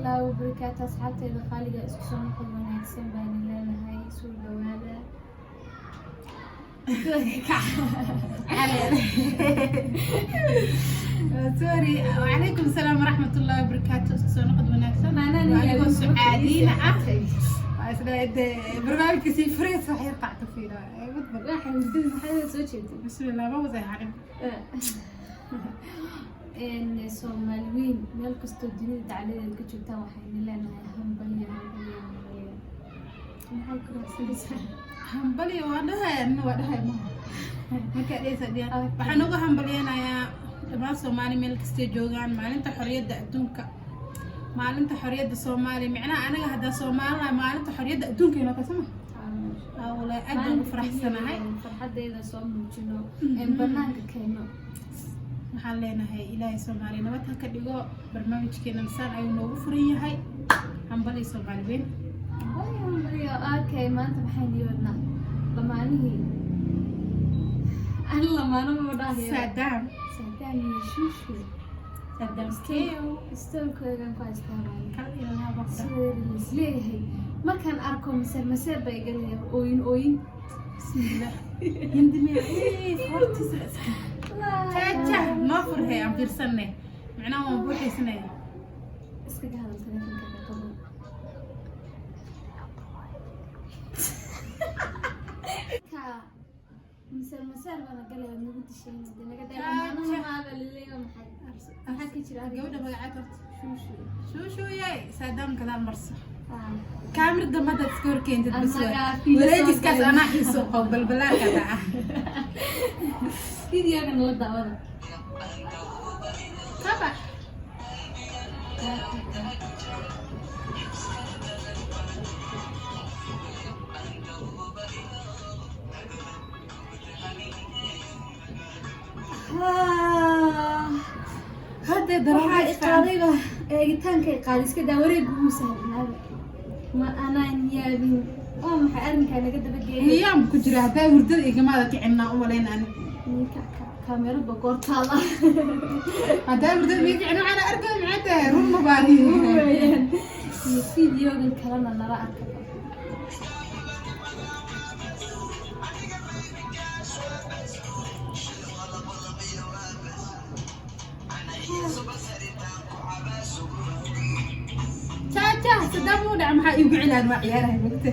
Waraxmatullaahi wabarakaatu. Asxaabteyda qaaliga, isku soo noqod wanaagsan baan leenahay. Soo dhawaada. Sorry. Wacalaykum salaam waraxmatullaahi wabarakaatu. Isku soo noqod wanaagsan. Maanaan Waa anigoo yaabin. Sucaadiina ah. Waa isla dee barnaamijka sii furays wax yar qacta fiira. Madbal. Waxay hurdada maxaa soo jeeday? Bismillah, ma wasaxanin. Soomaali weyn meel kastoo dunida dacaladeeda ka joogtaan, waxayna leenahay hambalyo, hambalyo, hambalyo. Maxay ku raacsanaysaa? Hambalyo waa dhahay, anna waa dhahay maha. Markaa dhehaysa diyaar. Waxaan uga hambalyeynayaa dhammaan Soomaali meel kastay joogaan maalinta xorriyadda adduunka. Maalinta xorriyadda Soomaaliya. Micnaha anaga haddaa Soomaalina maalinta xorriyadda adduunka inoo kasama. Wallaahi aad baan ugu faraxsanahay. Farxadeeda soo muujino, banaanka keeno. Waxaan leenahay Ilaahay Soomaaliya nabad ha ka dhigo. Barnaamijkeena masaan ayuu noogu furan yahay. Hambalyo, Soomaali weyn. Hambalyo, hambalyo. Okay, maanta maxaan ii wadnaa? Lamaanihii an lamaano ma dhahayo. Saadaam. Saadaam iyo Shushu. Saadaam Keyo. Istoolkoogan ku haystaa maalin. Kal iyo laba qda. Sideeda isleeyahay markaan arko, maseer maseer baa igalaya, ooyin ooyin. Bismillah. Hindi miya? Hortiisa la iska. Jaaja, noo furhay aan fiirsanay. Macnaha waan buuxaysanaya. Iskaga hadal telefonka qabo. Ka maseer maseer baana galaya, nagu dishayna de naga Jaaja. dheermaaba laleeyahay. Maxaa ka jira arrinkaas? Gabadha magaceed horta. Shushu. Shuushuuyay, Saadaam gadaal marso. Ah. Kaamir dambe haddaad iska horkeentid bas waay. Annagaa fiilo soo Wareejiskaas galay. anaa xiiso qabo balbalaarka dhaca. Videogan la daawada. Kabax. Hadda Waxaa dareemaha iqaadayba eegitaanka iqaaday. Iska daa wareeg ugu sahlanaaba. Ma anaan yaabin? Waa maxay arrinkaa naga dabageeyay? Hiyaam ku jira haddaa hurdada igamaada kicinaa u malayn ani. Ninka kaamirada goortaada. Haddaa hurdada iga kicin waxaan arkay maxay tahay, run ma baariyo. Weeyaan iyo videogan kalena nala arkaba. Jaaja, Saadaam uu dhaca, maxaa iigu cilaan? Waa ciyaarahay mogta.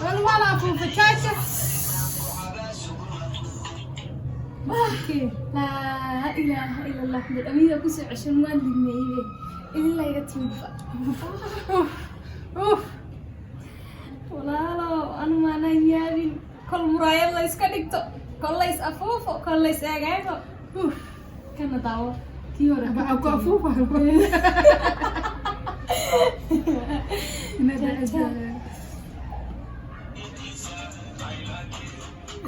Wal wala afuufa jaaja. Okay. Laa ilaaha ila Allah, Maxamed amiga kusoo ceshan. Waan limeeyey ilaa iga timidba. Uf, uf. Walaalo, anu maanaan yaabin? Kol muraayad la iska dhigto, kol la is afuufo, kol la is eegaago. Uf. Kana daawo kii hore. Waxaa ku afuufa. Jaaja.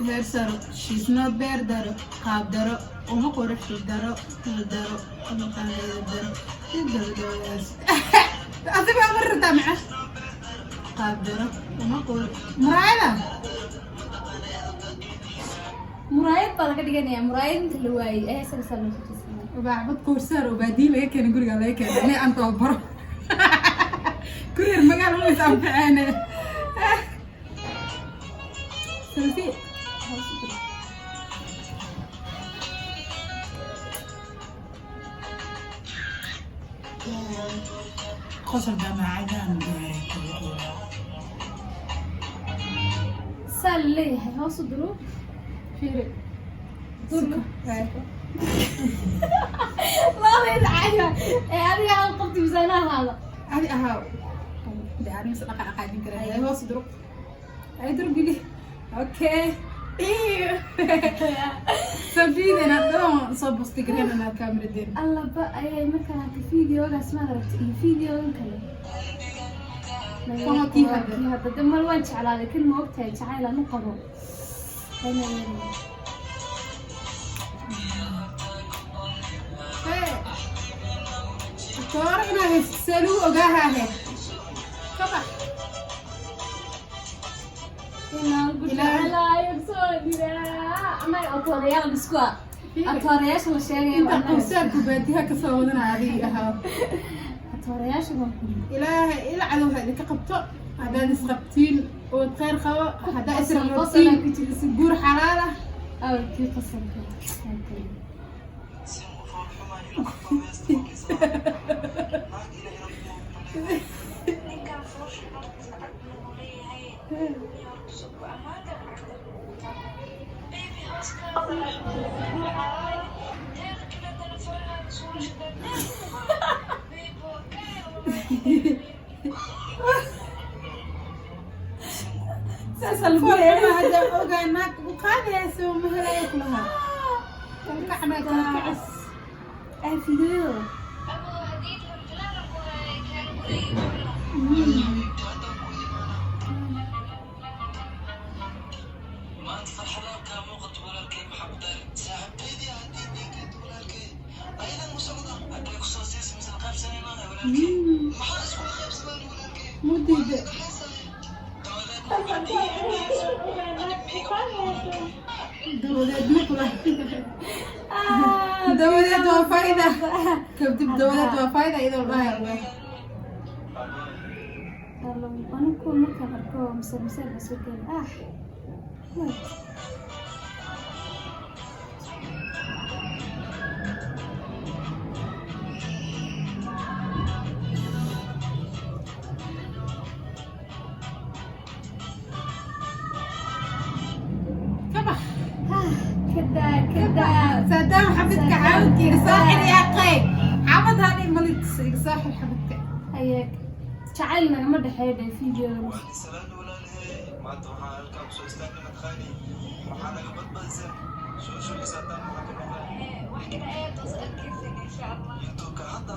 Beer saro, she's not beer daro, qaab daro, uma quruxi daro, hil daro, uma qaangeeda daro, hil daro daro. Adiga ma rabtaa maca? Qaab daro, uma qurux. Muraayada? Muraayad baa laga dhiganayaa. Muraayad inta la waayey ayaa isaga saa loo fadhiisanaya. Bacbad koorsaar oo baadiye laga keenay, guriga laga keenay. Nin aan tababaro. Kureer magaalo ma is anfaceene. Selfie. Hoos u dir. Qosol jaamacadan. Saa la leeyahay, hoos u diro. Fiiri. Durka labay dhacaya ee adiga aan qabti misaanahaada. Adi ahaa. De arrin sadaqa aqaadin karaa. Ay hoos duro. Ay duro gili. Okay. Sabidena dhan soo bostay gareena inaad kaamiradeen. Allaba ayay markaan arkay videogaas, maad aragtay, iyo videogan kale. Kan waa kii hadda. Kii hadda de mar waan jeclaaday kan, ma ogtahay jacayl aan u qabo. Hey. Toor inaad haysato see lagu ogaahaa. Kabax. Inaan ku jeclaayo soo dhiraa. Annaga atoorayaal isku ah, atoorayaasha la sheegaya Inta waa annaga. Qowsaarku baadiyaha kasoo wadana adiga ahaa. Atoorayaasha baan ku Ilaahay ila cadow ha idinka qabto. Haddaad isqabtiin ood khayr qabo, haddaa Qosol, israbtiin, qosolaa ku jira. Guur xalaal ah. Aw, kii qosolka. Okay. Ninkan foosha lacag nagu leeyahay iyo horta amaanta lacagta baby hooskaada teeda kale dana farahaada suulasha dheer baby waa ka hel. Saasaa lagu Foolxuma leeyahay. Hadda ogaa naag u qaadayso ma helayo kulahaa. Kalkacna kalkacis. Ay, fiidiyada. Ama hadii lamfilaan ku hayay kaan guriga. Maanta farxadaha kaa muuqato, walaalkay. Maxamed saaxiibteydii haddii deekeed, walaalkay, ayadan u socda hadday kusoo siisa misla qaybsanayna, walaalkay. Maxaa iskula qaybsanaan, walaalkay? Mudida. Dabadeed. Dabadeed ma kula dabadeed waa faaida kadib, dabadeed waa faaida iyadoo dhahay. Anigu markaan arko masar masar basoo ah. What? Ka bax. Ah, kada kada. Saadaam xabadka caawinka iga soo xir yaa qey xabad hadhi malit iga soo xir xabadka. Haye, jacayl nagama dhexeeyo dhe video. Salaan walaalhay, maanta waxaa halkaa kusoo istaagnay mataqaani waxaa naga badbadiseen shuushu iyo Saadaam. Waxaa ka maqlay Wax kale ayaad toos arkaysan insha Allah. YouTube-ka hadda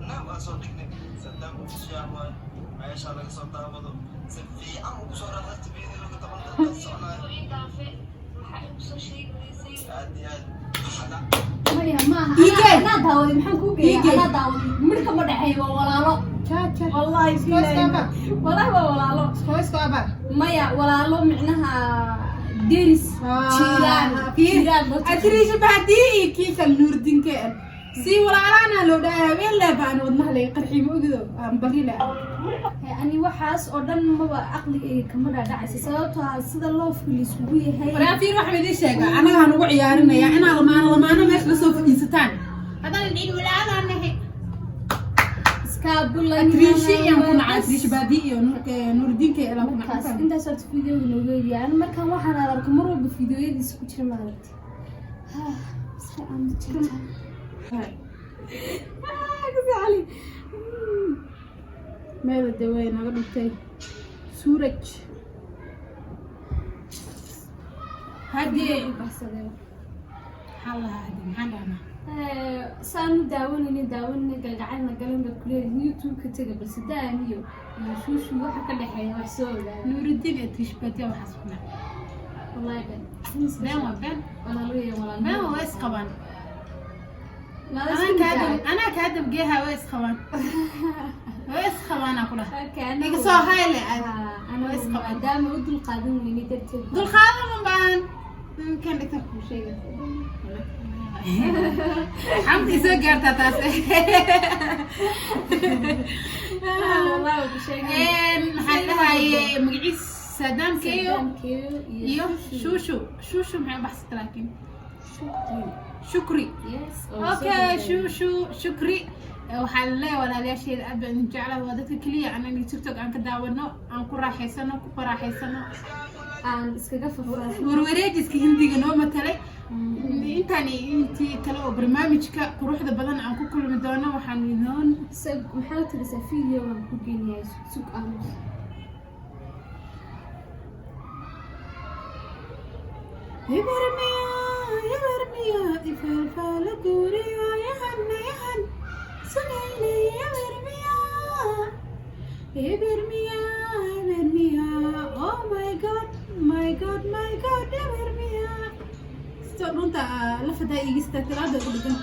naam aan soo dhignay Saadaam official waay, meesha laga soo daawado si fiican ugu soo raaxaysta video-ga 10 daqiiqo soconaayo. Ii dhaafe waxaa igu soo sheegi weysay. Aad iyo aad hadda. Maya, maaha. Iigee. Anaa daawaday, maxaan kuu geeyaa? Iigee. Anaa daawaday, midhka ma dhexeeyo, waa walaalo. Jaaja. Wallahi. Isko isko. Wallahi waa walaalo. Isko isko abaal. Maya, walaalo micnaha deris, jiiraan, jiiraan loo. Atiriisha baadii iyo kii kale Nuurdinka si walaalaana loo dhahay habeen leeba aan wadnaha laga qarxiy ma ogido aan balile. Ani waxaas oo dhan maba caqligayga kama dhaadhacaysa, sababtoo ah sida loofka laisugu yahay. Waraafiin, waxaan idiin sheegaa anagaan ugu ciyaarinaya inaa lamaano lamaano meesha lasoo fadhiisataan haddana dhin walaalaan nahay. Iskaabula. Atiriishi iyaan ku nacay, atiriisha baadii iyo Nuurdinka ilaa ku Markaas nacay. Intaas horta videoga nooga eegaya. Ani markaan waxaan aad arko mar walba videoyadiisa ku jira maaragtay. Iska aamus jirta. Ah, kasi cali. Meel dawey naga dhigtay suuraj haddii Baxsadeen. Maxaa lahaa haddii maxaan dhahnaa? Saan u daawanaynin daawanaynin galgacaylna galan baad kuleedahay YouTube-ka tega, balse daaniyo iyo shuushu waxa ka dhexeeya wax soo ogaada. Nuurudiin iyo atiriish baadiya waxaas ku nacay. Wallahi ben. Been waa been. Walaalo iyo walaalo. Been waa isqabaan. Maada anaa isku kaa dacay. dab anaa kaa dabgeeha, way isqabaan, way isqabaanaa ku dhahay. Okay, anagu- Iga soo hayle aad. Ah, anagu Way isqabaan. Maadaama u dulqaadan weynay darteed. Dulqaado ma baahan kan dhigta kuu sheega xamdi soo gaartaa taas. Ah, wallahi waa ku sheegay. Maxaa la dhahaye magaciis Saadaam Keyo. Saddam Keyo. Iyo Shushu. Shushu maxay u baxsata laakiin? Shukri. Shukri. Yes, oo soo Okay. gashay. Shushu Shukri. Waxaa laleeyahay walaalayaasheeda aad baan idin jeclahay, waa dadka keliya aan aniga TikTok aan ka daawano, aan ku raaxaysano, ku qaraaxaysano. Aan iskaga fafaahin. Warwareejiska Hindiga noo matalay intaan iyo intii kale oo barnaamijka quruxda badan aan ku kulmi doono waxaan idoon. Maxaa tirisaa video baan ku geynayaa, sug aamus. Ibarmiya ibarmiya ifalfala guuriyo yahanna yahan sugayle ibarmiya ibarmiya ibarmiya, oh my God, my God, my God, ibarmiya sida dhunta lafadaa iigista talaada ku dhigan.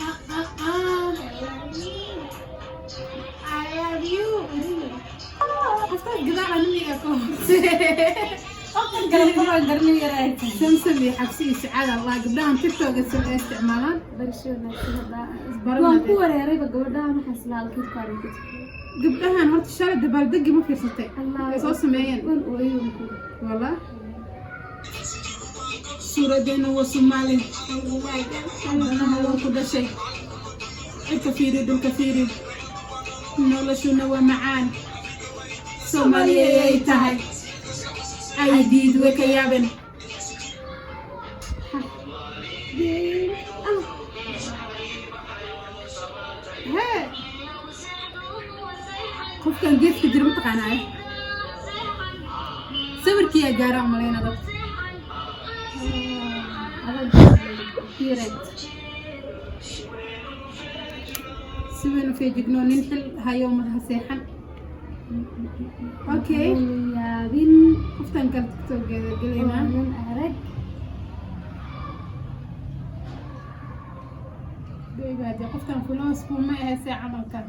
Ah, ah, ah. I love you. Qoftaas gadaal animiga ka horse. Qofkan kale kuma garanay yaraayta. Samsam iyo Xabsi iyo Sucaad Allah, gabdhahan TikTok ay isticmaalaan. Barasho wanaagsan hadda. Baran Waan hadda. ku wareerayba gabadhahan, waxaan isla halkii ku aragtay. Gabdhahan horta shalay dabaaldegi ma fiirsatay? Allah. Ay soo sameeyeen. Waan ooyay ku. Wallah, suuradeena waa Soomaali, danaha waan ku dhashay, cirka fiiri, dhulka fiiri, noloshuna waa macaan, Soomaaliya ay tahay, ay diid way ka yaabeen. Ah, hee, qofkan geedka jira mataqaanaa? Sawirkiyaa gaara umalayna dadka. Adag fiireed. Si weyn u feejigno, nin xil hayo madaxa seexan. Okay. Yaabin. Qoftan kale TikTokeeda gelaynaa. Nin arag. Baby, hadee qoftan followers kuma ahayse camalkan.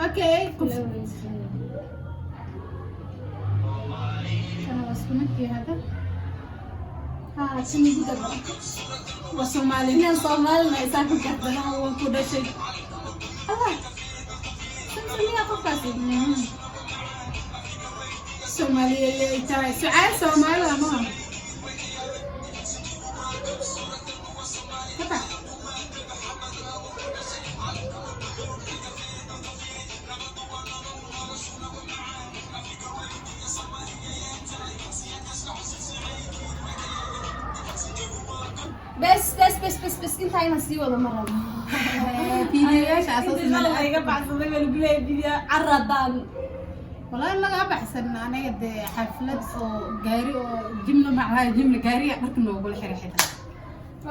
Okay, qof kana waa isku midkii hadda. Ha, kan igu daba. Waa Soomaali. Inaan Soomaalina isaan ku garta. Danaha waan ku dhashay. Allah. Samsamiya qofkaasi. Soomaaliya ay tahay, Sucaal Soomaalida maaha. Kata. Bes bes bes bes bes, intaa inaan sii wado ma rabo. Fiidiyoyaasha asaas. Iga baxsaday baa lagu leeyahay video caradaan. Wallahi laga baxsan anaga dee xaflad oo gaari oo jimna maclaha jimna gaariga dharka noogula xiray xitaa.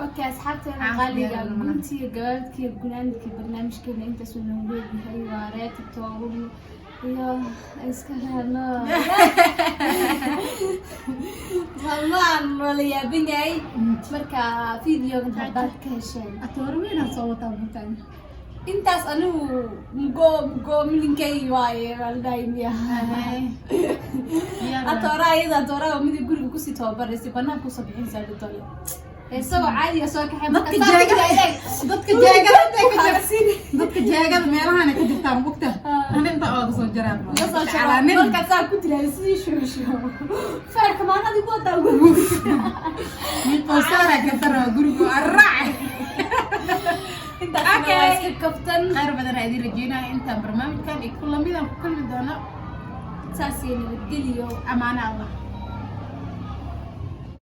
Okay, asxaabteena Caan qaaliga, diyaar mana. Guntiga gabaadkiiyo gunaanidkii barnaamijkeena intaasuu noogu leeyahay. Waa reer TikTok iyo iska raano maalmahan waa la yaaban yahay. Marka videogan haddaad ka hesheen, Atooro weynaan soo wataa buutaan. Intaas anigu mugo mugo milinkay waaye waa la dhahay miya? Atoora iyada atoora mida guriga kusii tababaraysa, banaanka usoo bixinaysaa dhintole isagoo caadiga soo kaxay. Dadka jeegada, dadka jeegada intay ka jirta, dadka jeegada meelahan ay ka jirtaan bugta. Ani inta ooga soo jaraan. Calaanin. Markaasaa ku tiraada sidii shuusho feerka maanadi ku wadaa. Nin qowsaara ka tara gurigu arraac. Intaasna waa iska kaftan. Khayr badan aan idin rajeynaya intaan barnaamijkan iyo ku lamidaan ku kulmi doono. Saasay nabadgeliyo. Amaano Allah.